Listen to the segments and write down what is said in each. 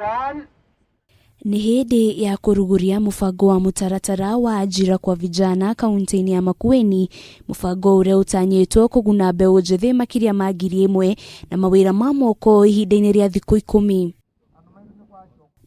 1. Nĩ hĩndĩ ya kũrugũria mũbango wa mũtaratara wa ajira kwa vijana kaunti-inĩ ya Makueni, mũbango ũrĩa ũtanyĩtwo kũguna mbeũ njĩthĩ makĩria ma 1,000 na mawĩra ma moko ihinda-inĩ rĩa thikũ 10.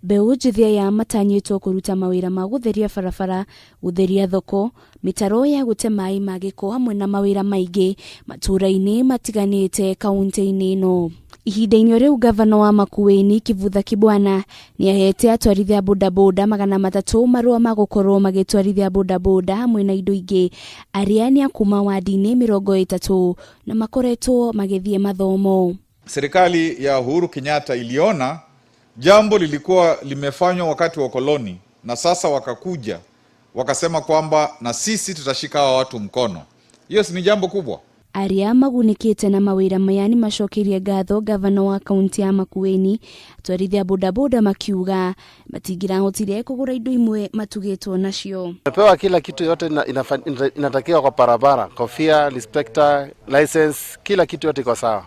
Mbeũ njĩthĩ aya matanyĩtwo kũruta mawĩra ma gũtheria barabara, gũtheria thoko, mĩtaro ya gũte maĩ ma gĩko hamwe na mawĩra maingĩ matũũra-inĩ matiganĩte kaunti-inĩ ĩno. Ihinda-inĩ o rĩu ngavana wa Makueni Kivutha Kibwana nĩ ahete atwarithia bodaboda 300 marũa ma gũkorwo magĩtwarithia bodaboda hamwe na indo ingĩ arĩa nĩ a kuma wandi-inĩ 30 na makoretwo magĩthiĩ mathomo. Serikali ya Uhuru Kenyatta iliona jambo lilikuwa limefanywa wakati wa ukoloni na sasa wakakuja wakasema kwamba na sisi tutashika hawa watu mkono. Hiyo si ni jambo kubwa? Arĩa magunĩkĩte na mawĩra maya nĩ macokeirie ngatho ngavana wa kaunti ya Makueni, atwarithia bodaboda makiuga matingĩrahotire kũgũra indo imwe matugĩtwo nacio. Tumepewa kila kitu yote inatakiwa kwa barabara, kofia, inspector, license, kila kitu yote iko sawa.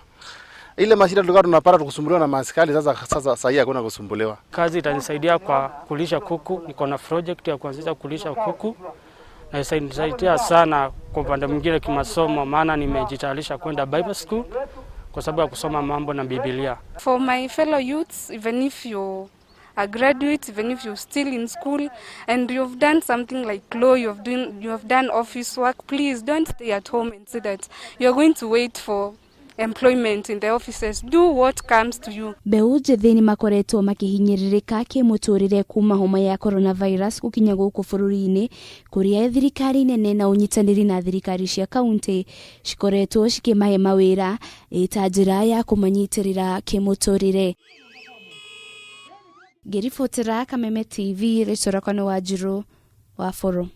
Ile mashida tulikuwa tunapata tukusumbuliwa na maaskari, sasa sasa hii hakuna kusumbuliwa. Kazi itanisaidia kwa kulisha kuku, niko na project ya kuanzisha kulisha kuku na itanisaidia sana kwa upande mwingine kimasomo, maana nimejitayarisha kwenda Bible school kwa sababu ya kusoma mambo na Biblia. For my fellow youths, even if you're a graduate, even if you're still in school and you've done something like law, you have done office work, please don't stay at home and say that you're going to wait for employment in the offices. Do what comes to you. Mbeũ njĩthĩ nĩ makoretwo makĩhinyĩrĩrĩka kĩmũtũrĩre kuma homa ya coronavirus gũkinya gũkũ bũrũri-inĩ, kũrĩa thirikari nene na ũnyitanĩri na thirikari cia kaunti cikoretwo cikĩmahe mawĩra ĩ ta njĩra ya kũmanyitĩrĩra kĩmũtũrĩre. Ngĩribotera Kameme TV, rĩtwa rĩakwa nĩ Wanjirũ wa Boro.